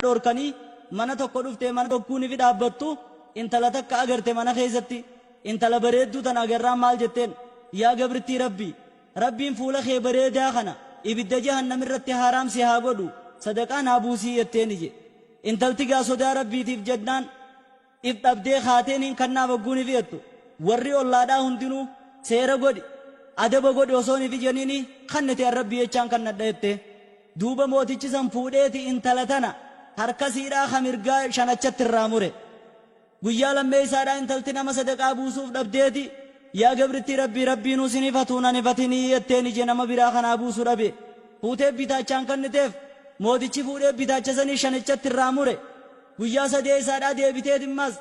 Dhoorkanii mana tokko dhuftee mana tokkuunifi dhaabbattu intala takka agarte mana keessatti. Intala bareedduu tana agarraan maal jetteen? Yaa gabrittii Rabbii, Rabbiin fuula kee bareedaa kana ibidda jahannam irratti haaraam si haa godhu, sadaqaa naa buusii jetteeni je. Intalti gaa sodaa Rabbiitiif jennaan if dhabdee kaateen hin kannaaf hogguun ifi jettu warri ollaadhaa hundinuu seera godhi, adaba godhi osoon ifi jeniini kannite an Rabbii jechaan kannadha jettee. Duuba mootichi san fuudheeti intala tana harka siidhaa ka mirgaa shanachatti irraa mure. Guyyaa lammeeysaadhaa intalti nama sadaqaa buusuuf dhabdeeti, Yaa gabrittii Rabbii, Rabbiinuu sin hifatuu nan hifatinii jetteen ije nama biraa ka naa buusu dhabe. Fuutee bitaachaan kanniteef. Mootichi fuudhee bitaacha sanii shanichatti irraa mure. Guyyaa sadeeysaadhaa deebiteeti immaas,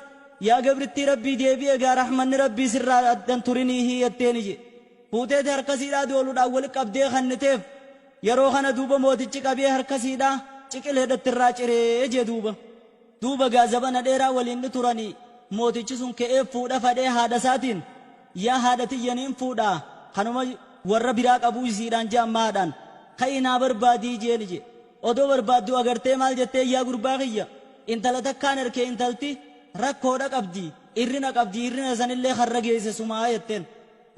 Yaa gabrittii Rabbii deebi'i egaa rahmanni Rabbii sirraa addan turiniihii jetteen ije. Fuuteeti harka siidhaa dooluudhaan wali qabdee kanniteef. Yeroo kana duuba mootichi qabee harka siidhaa ciqileedhatti irraa ciree jee duuba. Duuba gaa zabana dheeraa waliin ni turanii mootichi sun ke'ee fuudha fadhee haadha isaatiin yaa haadha tiyya niin fuudha kanuma warra biraa qabuu isiidhaan je'an maadhaan ka'ii naa barbaadii jeeni je. Odoo barbaaddu agartee maal jetteen yaa gurbaa kiyya intala takkaan erkee intalti rakkoodha qabdi irrina qabdi irrina sanillee karra geesse sumaa jetteen.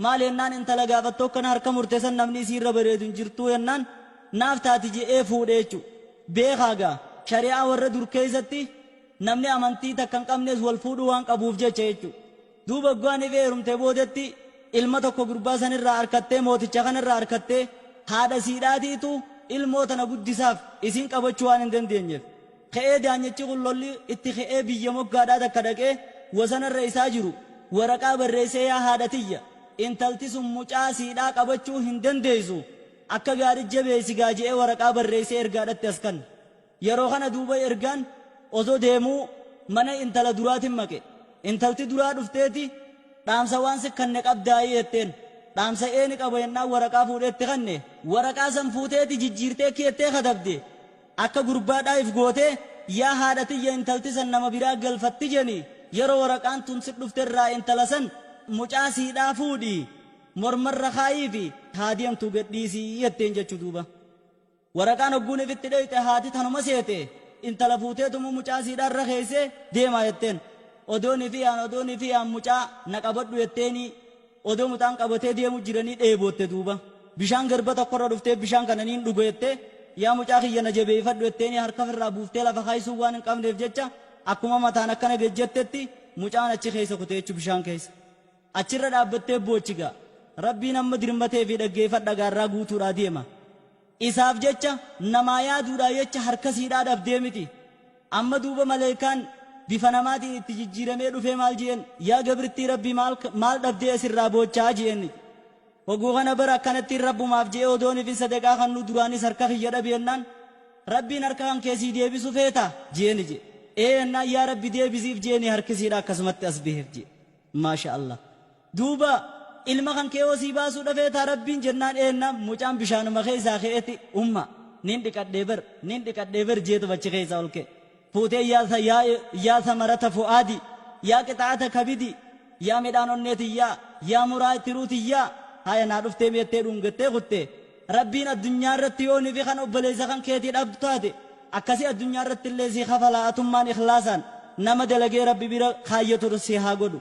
Maal yennaan intala gaafattu akkana harka murte san namni isii irra bareedu hin jirtuu yennaan naaf taati je'ee fuudhe jechu. Beekaa gaa shari'aa warra dur keeysatti namni amantii takka hin qabnes wal fuudhuu waan qabuuf jecha jechu. Duuba hoggaa nifi heerumte boodetti ilma tokko gurbaa sanirraa arkattee mooticha kanarraa arkattee haadha siidhaatiitu ilmoo tana guddisaaf isiin qabachuu waan hin dandeenyeef. Ka'ee daanyachi kun lolli itti ka'ee biyya moggaadhaa takka dhaqee wasanarra isaa jiru waraqaa barreessee yaa haadha tiyya intalti sun mucaa siidhaa qabachuu hin dandeessu akka gaarit jabeessi gaa je'ee waraqaa barreessee ergaadhatti as kanne. Yeroo kana duuba ergaan osoo deemuu mana intala duraatin maqe. Intalti duraa dhufteeti dhaamsa waan si kanne qabdaayii jetteen. Dhaamsa ee ni qaba jennaan waraqaa fuudhee itti kanne. Waraqaa san fuuteeti jijjiirtee keettee katabde. Akka gurbaadhaa if gootee yaa haadha tiyya intalti san nama biraa galfatti jeni yeroo waraqaan tun sit dhufte irraa intala san mucaa siidhaa fuudhi mormarra kaayiifi haa deemtuu gad dhiisii jetteen jechu duuba. Waraqaan hogguun ifitti dheyxe haati tanuma seete intala fuuteetumu mucaa siidhaa irra keeysee deemaa jetteen. Odoon ifi yaan odoon ifi yaan mucaa na qabadhu jetteenii Odoo mucaan qabatee deemu jiranii dheebootte duuba. Bishaan garba tokkorra dhuftee bishaan kana niin dhuga jettee, yaa mucaa kiyya na jabeeyfadhu jetteeni harka firraa buuftee lafa kaaysuun waan hin qabneef jecha akkuma mataan akkana gad jettetti mucaan achi keessa kute jechu bishaan keessa. Achirra dhaabbattee boochi gaa. Rabbiin amma dirmateefii dhaggeeyfadha gaarraa guutuudhaa deema. Isaaf jecha, namaa yaaduudhaa jecha harka siidhaa dhabdee miti. Amma duuba maleeykaan bifa namaatiin itti jijjiiramee dhufee maal je'een, Yaa gabrittii Rabbii maal, maal dhabdee as irraa boochaa? je'een. Hogguu kana bar akkanattiin Rabbumaaf je'ee odoonifin sadaqaa kannuu duraanis harka kiyya dhabe jennaan, Rabbiin harka kan kee sii deebisu feetaa? je'een je'e. Ee jennaan, Yaa Rabbi deebisiif je'eenii harki siidhaa akkasumatti as baheef je'e. Maasha Allah. Duuba ilma kan kee hoo sii baasuudha feetaa Rabbiin jennaan eennaan mucaan bishaanuma keessaa ke'eeti umma nin dhiqadhee bar nin dhiqadhee bar jeetuma achi keessaa ol ka'e. Fuutee yaa yaa yaa samarata fu'aadi yaa qixa'ata kabidi yaa midhaan onnee tiyyaa yaa muraa tiruu tiyyaa haya naa dhuftee meettee dhungattee kutte. Rabbiin addunyaa irratti yoo nifi kan obboleessa kan keetii dhabdu taate akkasi addunyaa irratti illee sii kafalaa atummaan ikhlaasaan nama dalagee Rabbi bira kaayyatu si haa godhu.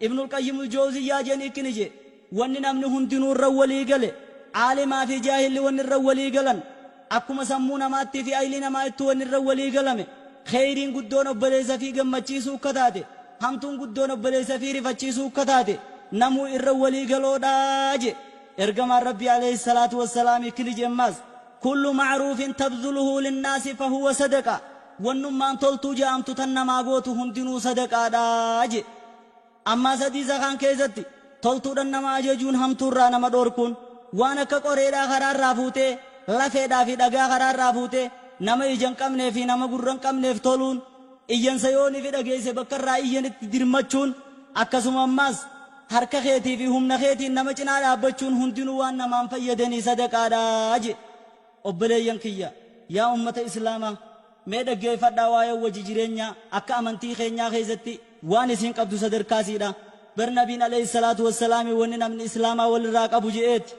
Ibnul Qayyimul Jowziyyaa jeen ikkini jee, wanni namni hundinuu irra walii gale, aalimaa fi jaahilli wanni irra walii galan, akkuma sammuu namaattii fi aylii namaa ittuu wanni irra walii galame, kheeyriin guddoon obboleessa fii gammachiisuu akka taate, hamtuun guddoon obboleessa fii rifachiisuu akka taate, namuu irra walii galoodha jee. Ergamaan Rabbii aleyhi salaatu wassalaam ikkini jee ammaas, Kullu ma'ruufin tabdhuluhu linnaasi fahuwa sadaqa, wannummaan toltuu ja'amtu tan namaa gootu hundinuu sadaqaadha je'e. Ammaas hadiisa kaan keessatti, toltuudhan nama ajajuun hamtuurraa nama dhoorkuun, waan akka qoreedhaa karaarraa fuutee, lafeedhaa fi dhagaa karaarraa fuutee, nama ija hin qabnee fi nama gurra hin qabneef toluun, iyyansa yoo nifi dhageesse bakka irraa iyyanitti dirmachuun, akkasuma ammaas Harka keetii fi humna keetiin nama cinaa dhaabbachuun hundinuu waan namaan fayyadanii sadaqaadha je'e. Obboleeyyan kiyya, yaa ummata Islaamaa, mee dhaggeeffadhaa waa'ee wajji jireenyaa akka amantii keenyaa keessatti waan isiin qabdu sadarkaa isiidha. Bar Nabiin aleyhi salaatu wassalaami wanni namni Islaamaa walirraa qabu je'eeti.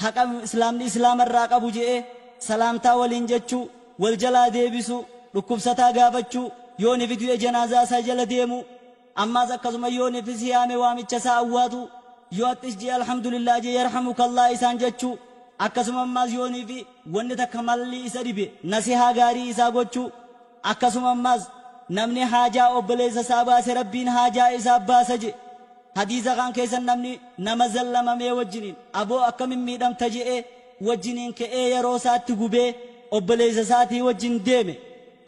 Haqa Islaamni Islaama irraa qabu je'ee salaamtaa waliin jechuu, wal jalaa deebisuu, Dhukkubsataa gaafachuu, yoo nifi du'e janaazaa isaa jala deemuu, ammaas akkasuma yoo nifi si yaame waamicha isaa awwaatuu, yoo axxis je'e alhamdulillah je'e yarhamukallah isaan jechuu, akkasuma ammaas yoo nifi wanni takka malli isa dhibe nasihaa gaarii isaa gochuu, akkasuma ammaas namni haajaa obboleessa isaa baase Rabbiin haajaa isaaf baasa je'e. Hadiisa kaan keessa namni nama zallamamee wajjiniin aboo akkamin miidhamta je'ee wajjiniin ka'ee yeroo isaatti gubee obboleessa isaatii wajjin deeme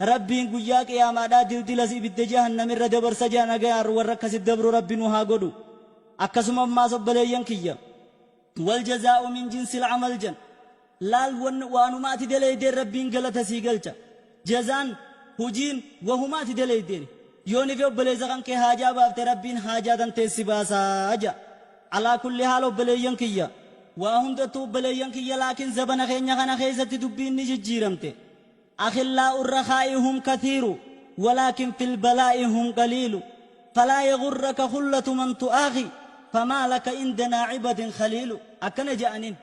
Rabbiin guyyaa qiyaamaadhaa dildilas ibidda jahannamirra dabarsa je'a. Nagayaan warra akkasitti dabru Rabbi nu haa godhu. Akkasuma ammaas obboleeyyan kiyya, wal jazaa'u min jinsil amal jan laal, waanuma ati daleeydeen Rabbiin galata sii galcha. Jazaan hujiin wahuma ati daleeydeen. Yoo nifi obboleessa kan kee haajaa baafte, Rabbiin haajaa tanteessi baasaa ja. Alaa kulli haal, obboleeyyan kiyya, waa hundattuu obboleeyyan kiyya, laakiin zabana keenya kana keessatti dubbiin ni jijjiiramte. أخلاء الرخاء هم كثير ولكن في البلاء هم قليل، فلا يغرك خلة من تؤاخي فما لك عند ناعبة خليل. Akkana je'aniin,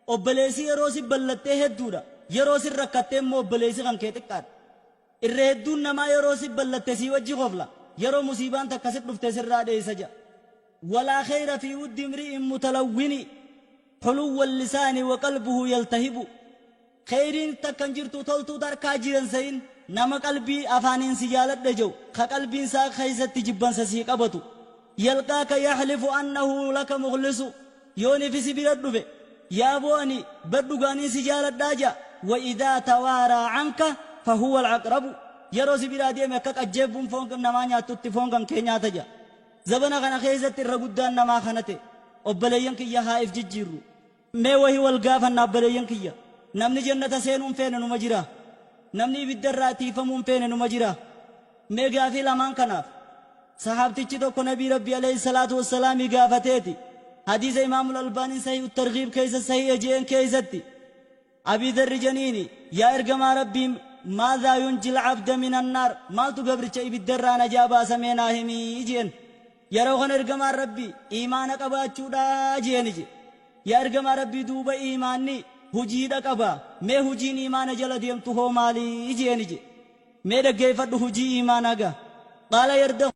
obboleessi yeroo si ballattee hedduudha, yeroo si rakkattee immoo obboleessi kan kee xiqqaadha. Irra hedduun namaa yeroo si ballatte sii wajji kofla, yeroo musiibaan takka si dhufte sirraa dheessa jedha. ولا خير في ود امرئ متلون حلو اللسان وقلبه يلتهب. Kheyriin takkan jirtu toltuu tarkaa jiran sayin nama qalbii afaaniin si jaaladha jedhu ka qalbiin isaa keessatti jibbansa sii qabatu. يلقاك يحلف أنه لك مخلص. Yooni fi si bira dhufe yaa bo'ani badhugaaniin si jaaladhaa jaa. وإذا توارى عنك فهو العقرب. Yeroo si biraa deeme akka qajjeebbuun foon namaa nyaattutti foon kan kee nyaata jaa. Zabana kana keessatti irra guddaan namaa kana ta'e. Obboleeyyan kiyya, haa if jijjiirru. Mee wahii wal gaafanna, obboleeyyan kiyya. Namni jannata seenuun feene numa jira? Namni ibidda irraa tiifamuun feene numa jira? Mee gaafii lamaan kanaaf sahaabtichi tokko nabii Rabbi عليه الصلاة والسلام gaafateeti. Hadiisa Imaamul Albaaniin Sahih Targhiib keessa sahih jeen keessatti Abii Dharri janiini, yaa ergamaa Rabbii, ماذا ينجي العبد من النار? Maaltu gabricha ibiddarraa najaa baasamee naa himii jeen. Yeroo kana ergamaan Rabbii iimaana qabaachuudha jeeni je. Yaa ergamaa Rabbii, duuba iimaanni hujiidha qaba, mee hujiin iimaana jala deemtu hoo maalii jeeni je. Mee dhaggeeffadhu hujii iimaanaa gaa. قال يرده